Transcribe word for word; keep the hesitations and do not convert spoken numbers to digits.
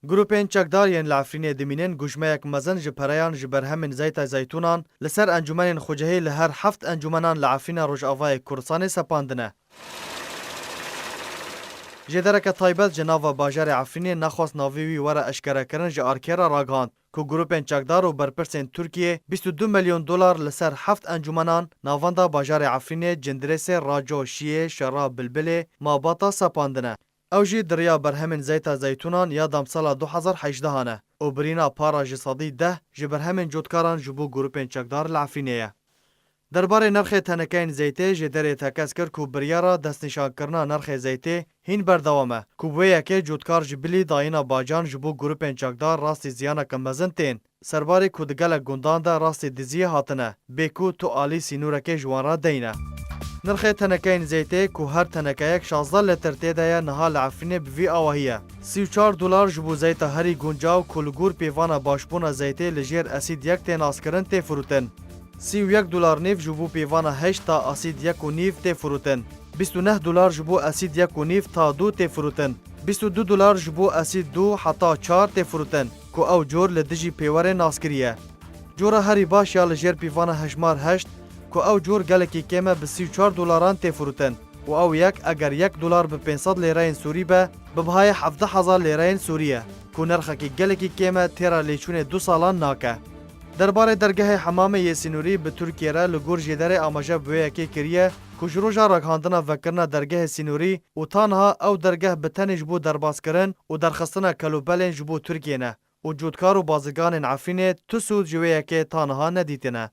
Grûpên çekdar yên li Efrînê dimînin gujmeyek mezin ji pereyan ji berhemên zeyta zeytûnan li ser encûmenên xucehî li her heft encûmenan li Efrîna Rojavayê Kurdistanê sepandine. Jêdereke taybet ji nava bajarê Efrînê nexwest navê wî were eşkerekirin ji arkê re ragihand ku grûpên çekdar û berpirsên Tirkiyê bîst û du milyon dolar li ser heft encûmenan navenda bajarê Efrînê, Cindirêsê, Raco, Şiyê, Şera, Bilbilê, Mabata sepandine. Ew jî di riya berhemên zeyta zeytûnan ya demsala du hezar hejdehan e û birîna para ji sedî deh ji berhemên cotkaran ji bo grûpên çekdar li Efrînê ye. Derbarê nirxê tenekeyên zeytê jêderê tekez kir ku biryara destnîşankirina nirxê zeytê hîn berdewam e, ku bi wê yekê cotkar ji bilî dayîna bacan ji bo grûpên çekdar rastî ziyaneke mezin tên. Serbarê ku di gelek gundan de rastî diziyê hatine, bê ku tu alî sînorekê ji wan re deyne. Nirxê tenekeyên zeytê ku her tenekeyek şazdeh litr tê de ye, niha li Efrînê bi vî awahî ye. Sî û çar dolar ji bo zeyta herî guncaw ku li gor pêvana başbûna zeytê li jêr esîd yek tê naskirin tê firotin. Sî û yek dolar nîv ji bo pêvana heşt ta esîd yek û nîv tê firotin. Bîst û neh dolar ji bo esîd yek û nîv ta du tê firotin. Bîst û du dolar ji bo esîd du heta çar tê firotin, ku ew cor li dijî pêwerê naskirî ye. Cora herî baş ya li jêr pîvana hejmar heşt, ku ew cor gelekî kêm e, bi sî û çar dolaran tê firotin û ew yek eger yek dolar bi pênc sed lêreyên Sûrî be, bi bihayê hevdeh hezar lêreyên Sûrî ye, ku nirxekî gelekî kêm e, têra lêçûnê du salan nake. Derbarê dergehê Hemamê yê sînorî bi Tirkiyê re li gor jêderê amaje bi wê yekê kiriye ku ji roja ragihandina vekirina dergehê sînorî û ta niha ew dergeh bi tenê ji bo derbazkirin û derxistina kelûpelên ji bo Tirkiyê ne û cotkar û bazirganên Efrînê tu sûd ji wê yekê ta niha nedîtine.